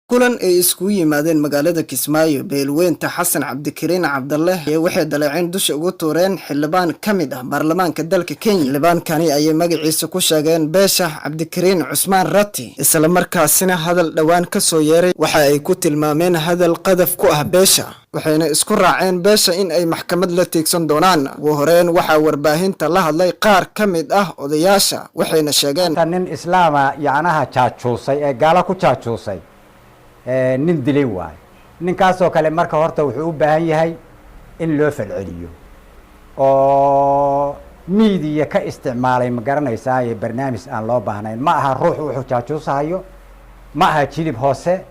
Kulan ay iskugu yimaadeen magaalada Kismaayo beelweynta Xasan Cabdikariin Cabdalle ayaa waxay daleeceen dusha ugu tuureen xildhibaan ka mid ah baarlamaanka dalka Kenya. Xildhibaankani ayay magaciisa ku sheegeen beesha Cabdikariin Cusmaan Rati, islamarkaasina hadal dhowaan ka soo yeeray waxa ay ku tilmaameen hadal qadaf ku ah beesha, waxayna isku raaceen beesha in ay maxkamad la tiigsan doonaan. Ugu horeyn waxaa warbaahinta la hadlay qaar ka mid ah odayaasha, waxayna sheegeen: Nin islaama yacnaha jaajuusay ee gaalo ku jaajuusay, nin dilay waayo. Ninkaasoo kale marka horta wuxuu u baahan yahay in loo falceliyo oo media ka isticmaalay, ma garanaysaa, barnaamij aan loo baahnayn. Ma aha ruux wuxuu jaajuusahayo, ma aha jilib hoose,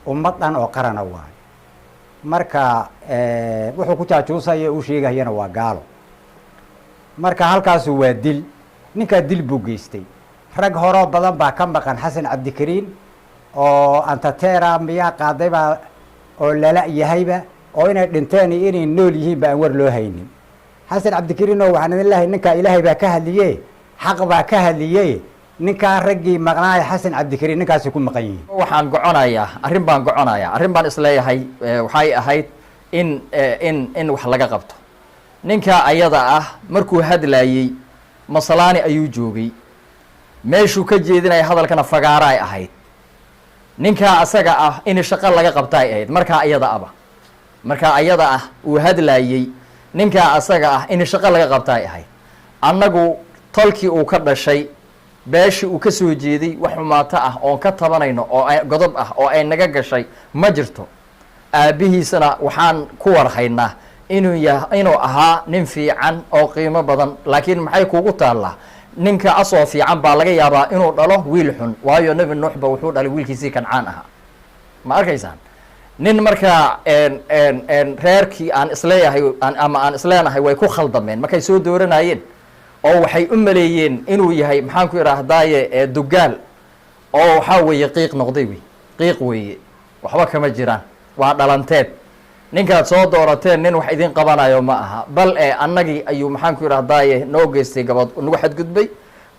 ummad dhan oo qarana waayo. Marka wuxuu ku jaajuusayo u sheegahayana waa gaalo. Marka halkaasu waa dil, ninkaa dil buu geystay. Rag horoo badan baa ka maqan Xasan Cabdikariin oo antatera miyaa qaadaybaa oo lala yahayba oo inay dhinteen iyo inay nool yihiin ba aan war loo haynin. Xasan Cabdikariin oo waxaan idin lehay, ninkaa Ilaahay baa ka hadliye, xaq baa ka hadliye. Ninkaa raggii maqnaaya Xasan Cabdikariin ninkaasi ku maqan yihiin. Waxaan goconayaa, arrin baan goconayaa, arrin baan isleeyahay waxay ahayd in wax laga qabto. Ninka ayada ah markuu hadlaayey Masalaani ayuu joogay, meeshuu ka jeedinaya hadalkana fagaara ay ahayd. Ninkaa asaga ah in shaqo laga qabta ay ahayd. Markaa ayada aba, markaa ayada ah uu hadlaayey, ninkaa asaga ah in shaqo laga qabta ay ahayd. Annagu tolkii uu ka dhashay, beeshii uu ka soo jeeday, wax xumaato ah oon ka tabanayno oo godob ah oo ay naga gashay ma jirto. Aabbihiisana waxaan ku warhaynaa inuu ya inuu ahaa nin fiican oo qiimo badan. Laakiin maxay kugu taallaa? Ninka asoo fiican baa laga yaabaa inuu dhalo wiil xun, waayo Nebi Nuuxba wuxuu dhalay wiilkiisii Kancaan ahaa, ma arkaysaan? Nin markaa reerkii aan isleeyahay ama aan isleenahay way ku khaldameen markay soo dooranayeen, oo waxay u maleeyeen inuu yahay, maxaan ku idhaahdaaye, dugaal, oo waxaa weeye qiiq noqday wey, qiiq weeye, waxba kama jiraan, waa dhalanteed. Ninkaad soo doorateen nin wax idin qabanayo ma aha, bal e annagii ayuu, maxaan ku idhahdaaye, noo geystay gabood, nagu xadgudbay,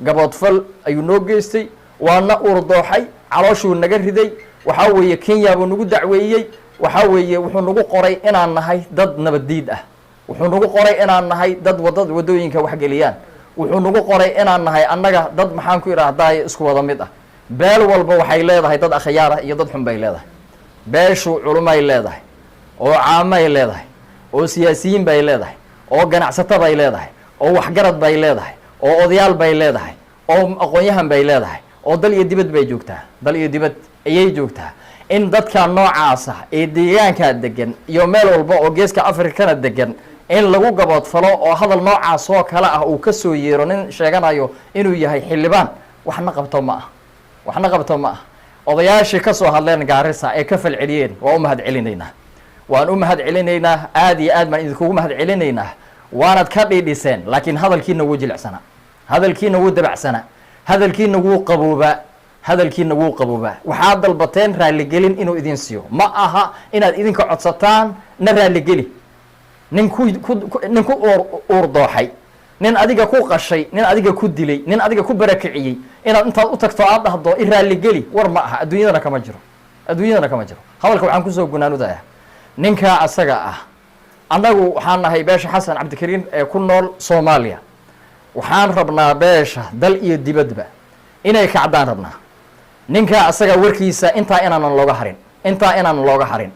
gaboodfal ayuu noo geystay, waana uurdooxay, calooshuu naga riday. Waxaa weeye Kenya buu nagu dacweeyey. Waxaa weeye wuxuu nagu qoray inaan nahay dad nabaddiid ah, wuxuu nagu qoray inaan nahay dad wadad waddooyinka waxgeliyaan, wuxuu nagu qoray inaan nahay annaga dad, maxaan ku idhahdaaye, isku wada mid ah. Beel walba waxay leedahay dad akhyaar ah iyo dad xun bay leedahay. Beeshu culumay leedahay oo caamay leedahay oo siyaasiyiin bay leedahay oo ganacsato bay leedahay oo waxgarad bay leedahay oo odayaal bay leedahay oo aqoon-yahan bay leedahay oo dal iyo dibad bay joogtaa, dal iyo dibad ayay joogtaa. In dadka noocaasa ee deegaankaa degan iyo meel walba oo Geeska Afrikana degan in lagu gaboodfalo oo hadal noocaas oo kale ah uu ka soo yeero nin sheeganayo inuu yahay xildhibaan, waxna qabto ma ah, waxna qabto ma ah. Odayaashii ka soo hadleen Gaarisa ee ka falceliyeen waa u mahad celinaynaa, waan u mahad celinaynaa, aad iyo aad baan idinkugu mahad celinaynaa. Waanad ka dhiidhiseen, laakiin hadalkiina wuu jilicsanaa, hadalkiina wuu dabacsanaa, hadalkiina wuu qaboobaa, hadalkiina wuu qaboobaa. Waxaad dalbateen raalligelin inuu idin siiyo. Ma aha inaad idinka codsataan na raalligeli. Nin ku nin ku uur uur dooxay, nin adiga ku qashay, nin adiga ku dilay, nin adiga ku barakiciyey, inaad intaad u tagto aad dhahdo "i raalligeli", war ma aha, adduunyadana kama jiro, adduunyadana kama jiro. Hadalka waxaan kusoo gunaanudaya, ninkaa asaga ah, annagu waxaan nahay beesha Xasan Cabdikariin ee ku nool Soomaaliya. Waxaan rabnaa beesha dal iyo dibadba inay kacdaan rabnaa. Ninkaa asaga warkiisa intaa inaanan looga harin, intaa inaanan looga harin.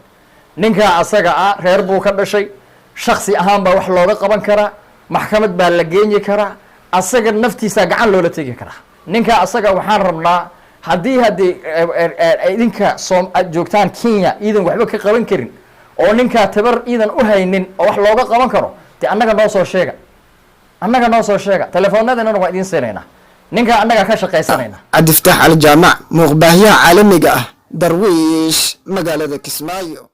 Ninkaa asaga ah reer buu ka dhashay, shaksi ahaan baa wax looga qaban karaa, maxkamad baa la geenyi karaa, asaga naftiisa gacan loola tegi karaa. Ninkaa asaga waxaan rabnaa haddii idinka soo aad joogtaan Kenya iidan waxba ka qaban karin oo ninkaa tabar iidan u haynin oo wax looga qaban karo, dee annaga noo soo sheega, annaga noo soo sheega, telefoonadeenana waan idiin siinaynaa, ninkaa annaga ka shaqaysanayna. Cabdifataax Cali Jaamac, muuqbaahyaha caalamiga ah Darwiish, magaalada Kismaayo.